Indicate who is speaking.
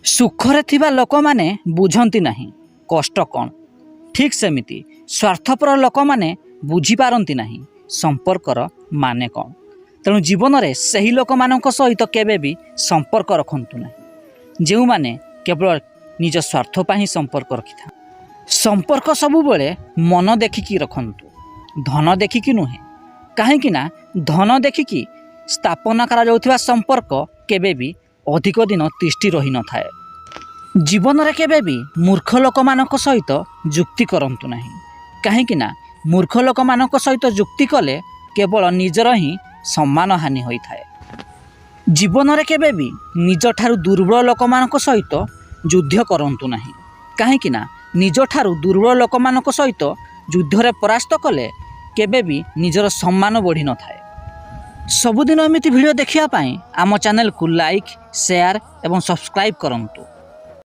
Speaker 1: ସୁଖରେ ଥିବା ଲୋକମାନେ ବୁଝନ୍ତି ନାହିଁ କଷ୍ଟ କ'ଣ। ଠିକ୍ ସେମିତି ସ୍ୱାର୍ଥପର ଲୋକମାନେ ବୁଝିପାରନ୍ତି ନାହିଁ ସମ୍ପର୍କର ମାନେ କ'ଣ। ତେଣୁ ଜୀବନରେ ସେହି ଲୋକମାନଙ୍କ ସହିତ କେବେ ବି ସମ୍ପର୍କ ରଖନ୍ତୁ ନାହିଁ, ଯେଉଁମାନେ କେବଳ ନିଜ ସ୍ୱାର୍ଥ ପାଇଁ ହିଁ ସମ୍ପର୍କ ରଖିଥାନ୍ତି। ସମ୍ପର୍କ ସବୁବେଳେ ମନ ଦେଖିକି ରଖନ୍ତୁ, ଧନ ଦେଖିକି ନୁହେଁ। କାହିଁକି ନା ଧନ ଦେଖିକି ସ୍ଥାପନା କରାଯାଉଥିବା ସମ୍ପର୍କ କେବେ ବି ଅଧିକ ଦିନ ତିଷ୍ଠି ରହିନଥାଏ। ଜୀବନରେ କେବେ ବି ମୂର୍ଖ ଲୋକମାନଙ୍କ ସହିତ ଯୁକ୍ତି କରନ୍ତୁ ନାହିଁ, କାହିଁକି ନା ମୂର୍ଖ ଲୋକମାନଙ୍କ ସହିତ ଯୁକ୍ତି କଲେ କେବଳ ନିଜର ହିଁ ସମ୍ମାନ ହାନି ହୋଇଥାଏ। ଜୀବନରେ କେବେ ବି ନିଜଠାରୁ ଦୁର୍ବଳ ଲୋକମାନଙ୍କ ସହିତ ଯୁଦ୍ଧ କରନ୍ତୁ ନାହିଁ, କାହିଁକି ନା ନିଜଠାରୁ ଦୁର୍ବଳ ଲୋକମାନଙ୍କ ସହିତ ଯୁଦ୍ଧରେ ପରାସ୍ତ କଲେ କେବେ ବି ନିଜର ସମ୍ମାନ ବଢ଼ିନଥାଏ। ସବୁଦିନ ଏମିତି ଭିଡ଼ିଓ ଦେଖିବା ପାଇଁ ଆମ ଚ୍ୟାନେଲକୁ ଲାଇକ୍, ସେୟାର ଏବଂ ସବସ୍କ୍ରାଇବ୍ କରନ୍ତୁ।